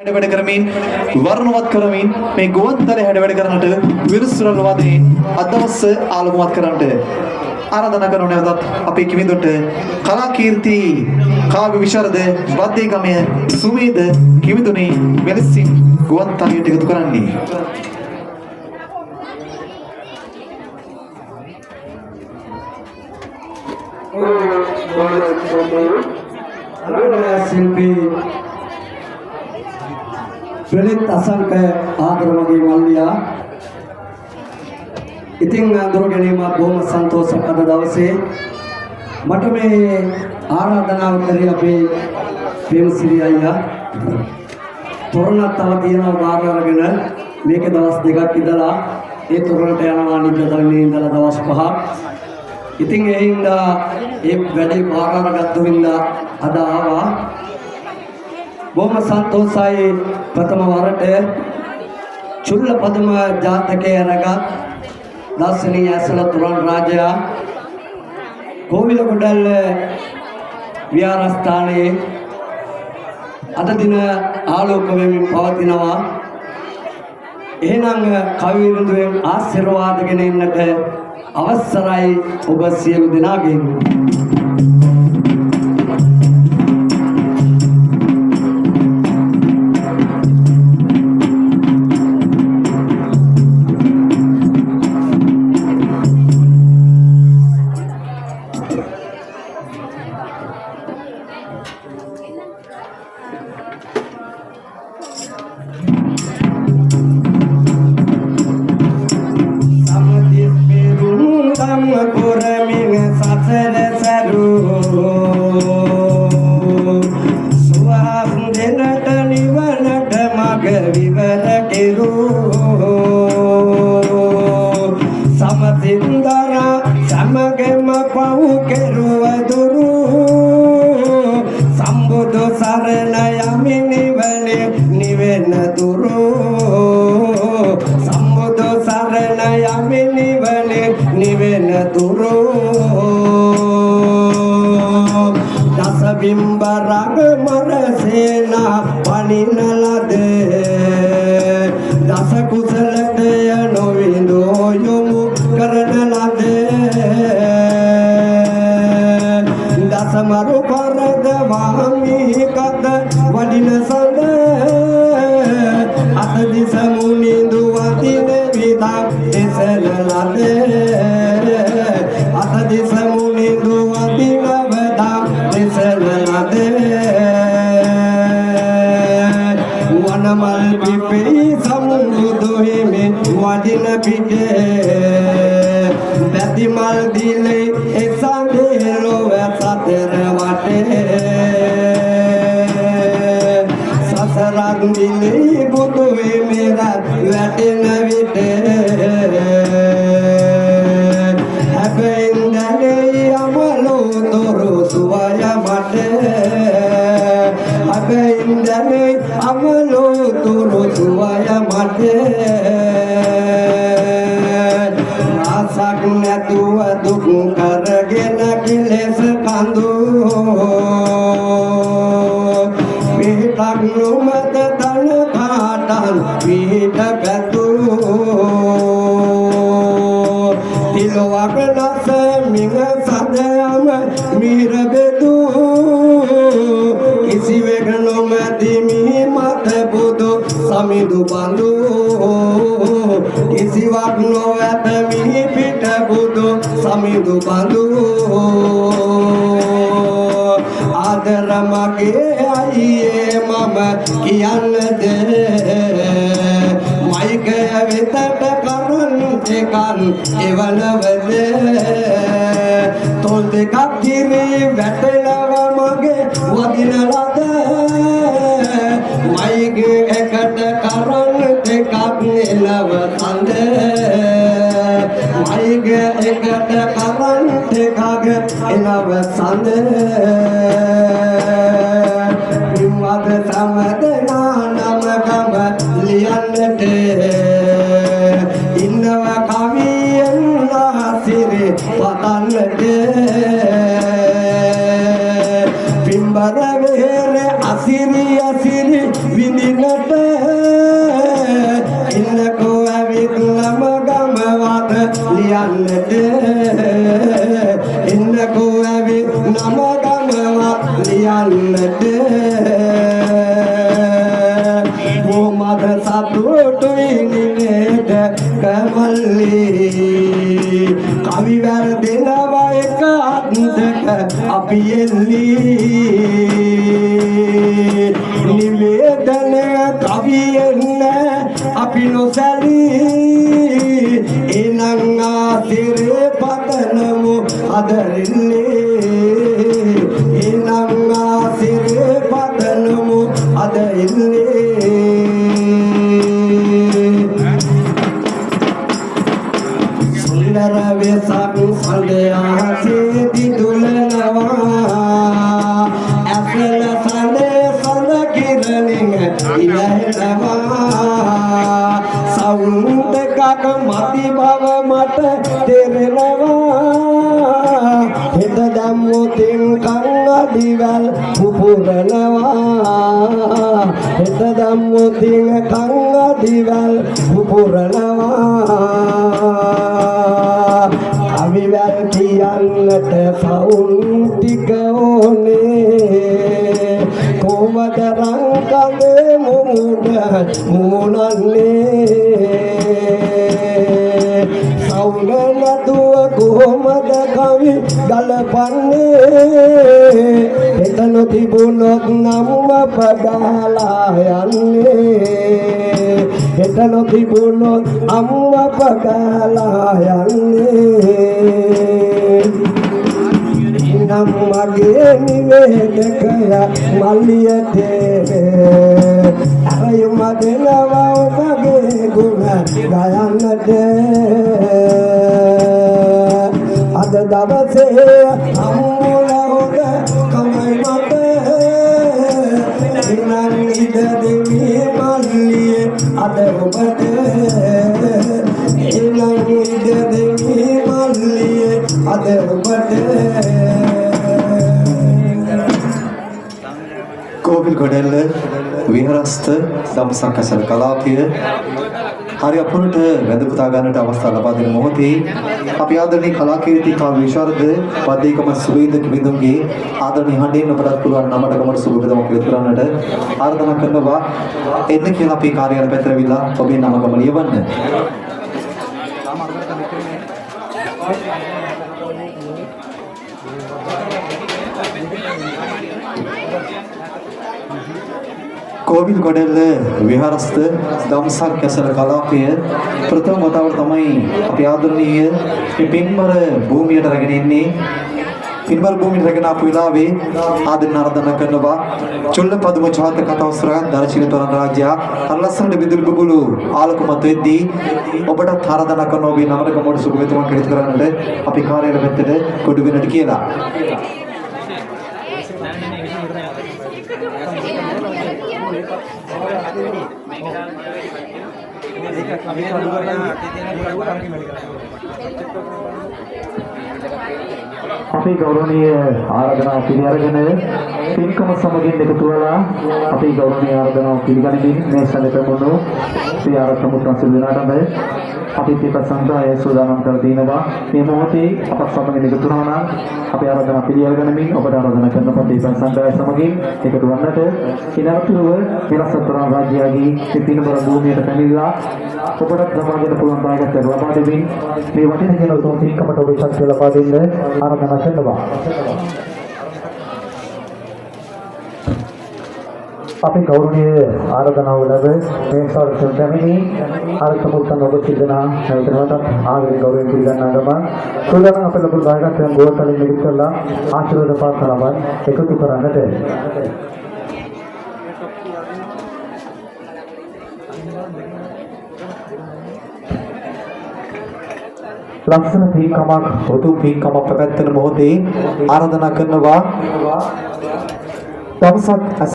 හැඩ වැඩ කරමින් වර්ණවත් කරමින් මේ ගුවන්තලේ හැඩ වැඩ කරන්නට විරුසුරල් වාදනයෙන් අද දවස ආලෝකමත් කරන්නට ආරාධනා කරනු නැවතත් අපේ කිමිදුන්ට කලා කීර්ති කාව්‍ය විශාරද බද්දේගමය සුමේද කිමිදුනේ මෙලෙසින් ගුවන්තලයට එකතු කරන්නේ. ශිල්පී ප්‍රලිත් අසංක ආදර මගේ මල්ලියා. ඉතින් අඳුර ගැනීම බොහොම සන්තෝෂක්. අද දවසේ මට මේ ආරාධනාව කරේ අපේ ප්‍රේමසිරි අයියා. තොරණක් තව තියෙනවා බාර අරගෙන මේක දවස් දෙකක් ඉඳලා ඒ තොරණට යනවා අනිද්දා දවසේ ඉඳලා දවස් පහක්. ඉතින් ඒ හින්දා ඒ වැඩේ බාර අරගත්තු හින්දා අද ආවා. බොහොම සන්තෝෂයි. ප්‍රථම වරට චුල්ලපදුම ජාතකයේ රැගත් දර්ශනීය ඇසළ තුරන් රාජයා කෝවිලගොඩල්ල විහාරස්ථානයේ අද දින ආලෝක වෙමින් පවතිනවා. එහෙනම් කවි විරුදුවෙන් ආශිර්වාදගෙන ඉන්නට අවසරයි ඔබ සියලු දෙනාගෙන්. කරමින් සසර සැරූ සුවහස් දෙනට නිවනට මග විවර කෙරූ සමසින්දරා සමගෙම පව් කෙරුව දුරු සම්බුදු සරණ යමි නිවනේ නිවෙන දුරු සම්බුදු සරණ යමි නිවනේ නිවෙන දුරු දස බිම්බ රඟ මරසේනා පනින ලද දස කුසලට නොවිඳෝ යොමු කරන ලද දස මරු පරද වාමි කද වඩින සඳ අත දිස මුනිඳු වදින විදක් දෙසන ලද අත දිස මුනිඳු වදින වදක් දෙසන ලද වනමල් පිපෙයි සමුදු හිමි වඩින පිටේ බැති මල් දිලේ එසඳේ ලොව සතර වටේ සසරක් දිලේ බුදු හිමිරත් වැටෙන විට හැබැයින් දැනේ අමලෝ තොරු සුවය මට හැබැයින් දැනේ අමලෝ තොරු සුවය මට ආසක් නැතුව දුක් කරගෙන කෙලෙස් කඳු පිටක් නොමැත තන කාටන් පිට පැතු තිලොවක් ලස මිග සදයම මිර බෙදු කිසිවෙක් නොමැති මිහි මත බුදු සමිඳු බඳු කිසිවක් නොඇත මිහි පිට බුදු සමිඳු බඳු ආදර මගේ අයියේ මම කියන්නද මයිකය වෙතට කරන් දෙකන් එවනවද තොල් දෙකක් කිරි වැටෙනවා මගේ වදින ලද මයික් එකට කරන් දෙකක් එනව සඳ මයික් එකට කරන් දෙකක් එනව සඳ පින්වත් සමදනා නම ගම ලියන්නට ඉන්නවා කවියෙන් සිරි පතන්නට පින්බර වෙහෙර අසිරි අසිරි විඳිනට කියන්නට එන්නකෝ ඇවිත් නම ගමවත් ලියන්නට කොහොමද සතුටුයි නිවේද කමල්ලි කවි වැරදෙනවා එක අත්දක අපි එල්ලි නිවේදන කවි එන්න අපි නොසැලී එනං ආසිරේ පතනමු අදරින්නේ එනං ආසිරේ පතනමු අද ඉන්නේ සුන්දර වෙසක් සඳ අහසේ දිදුලනවා ඇසල සඳ සඳ කිරණින් ඉලහෙනවා සවුන්ද එකක් මදි බව මට තේරෙනවා හිත දැම්මොතින් කන් අඩිවැල් පුපුරනවා හිත දැම්මොතින් කන් අඩිවැල් පුපුරනවා කවිවැල් කියන්නට සවුන් ටික ඕනේ කොහමද රං කඳේ මුමුඩ මුමුණන්නේ සවුන නැතුව කොහොමද කවි ගලපන්නේ එතන තිබුණොත් නම් පගාලා යන්නේ එතන තිබුණොත් අම්මා පගාලා යන්නේ නම් මගේ නිවේදකය මල්ලියට අරයුම දෙනවා ඔබගේ ගුණ ගයන්නට අද දවසේ හම්බුන හොඳ කමයි මට ඉනන් ඉඩ දෙමි මල්ලියේ අද ඔබට ඉනන් ඉඩ දෙමි මල්ලියේ අද ඔබට. කෝවිල්ගොඩැල්ල විහාරස්ථ දම්සක් ඇසළ කලාපය හරි අපුරට වැඳ පුතා ගන්නට අවස්ථාව ලබා දෙන මොහොතේ අපි ආදරණීය කලාකීර්ති කාව්‍ය විශාරද පද්දේකම සුවේද කිවිඳුන්ගේ ආදරණීය හඬින් ඔබටත් පුළුවන් නමට ගමට සුබ පෙදමක් ඉදිරිපත් කරන්නට ආරාධනා කරනවා. එන්න කියලා අපේ කාර්යාලය පැත්තට ඇවිල්ලා ඔබේ නම ගම ලියවන්න. කෝවිල්ගොඩැල්ල විහාරස්ථ දම්සක් ඇසළ කලාපය ප්‍රථම වතාවට තමයි අපි ආදරණීය මේ පින්බර භූමියට රැගෙන එන්නේ. පින්බර භූමියට රැගෙන ආපු වෙලාවේ ආදරණ ආරාධනා කරනවා චුල්ලපදුම ජාතක කතාවස්තරයන් දරචින තොරණ රාජ්‍ය අර ලස්සනට විදුලි බුබුලු ආලෝකමත් වෙද්දී ඔබටත් ආරාධනා කරනවා ඔබේ නමට ගමට සුබ වෙතුමක් කටයුතු කරන්නට අපි කාර්යාලය පැත්තට කොටු වෙන්නට කියලා. අපේ ගෞරවනීය ආරාධනාව පිළි අරගෙන පින්කම සමගින් එකතු වෙලා අපේ ගෞරවනීය ආරාධනාව පිළිගනිමින් මේ සඳ පැමුණු ශ්‍රී ආරක්ෂක සියලු දෙනාටම අපි දීප සංග්‍රහය සූදානම් කර තිනවා. මේ මොහොතේ අපත් සමගින් එකතු වුණා නම් අපේ ආරාධනාව පිළි අරගෙනමින් ඔබට ආරාධනා කරන දීප සංග්‍රහය සමගින් එකතු වන්නට. ඉනතුරුව වෙනස් රාජ්‍යයගේ මේ පිනබර භූමියට පැමිණිලා ඔබට ලබා දෙන්න පුළුවන් දායකත්වයක් ලබා දෙමින් මේ වටින දින උතුම් පින්කමට ඔබේ ශක්තිය ලබා දෙන්න ආරාධනා කරනවා. අපේ ගෞරවනීය ආරාධනාව ලැබ මේ සාරසන් පැමිණි ආරක්ෂක ඔබ සිද්ධනා නැවත නැවතත් ආදරයෙන් ගෞරවයෙන් පිළිගන්නා ගමන් සූදානම් අපේ ලැබුණු දායකත්වයන් ගෝතලින් නිකුත් කරලා ආශිර්වාද ප්‍රාර්ථනාවන් එකතු කරන්නට. ලස්සන පින්කමක් උතුම් පින්කමක් පැවැත්වෙන මොහොතේ ආරාධනා කරනවා දවසක්.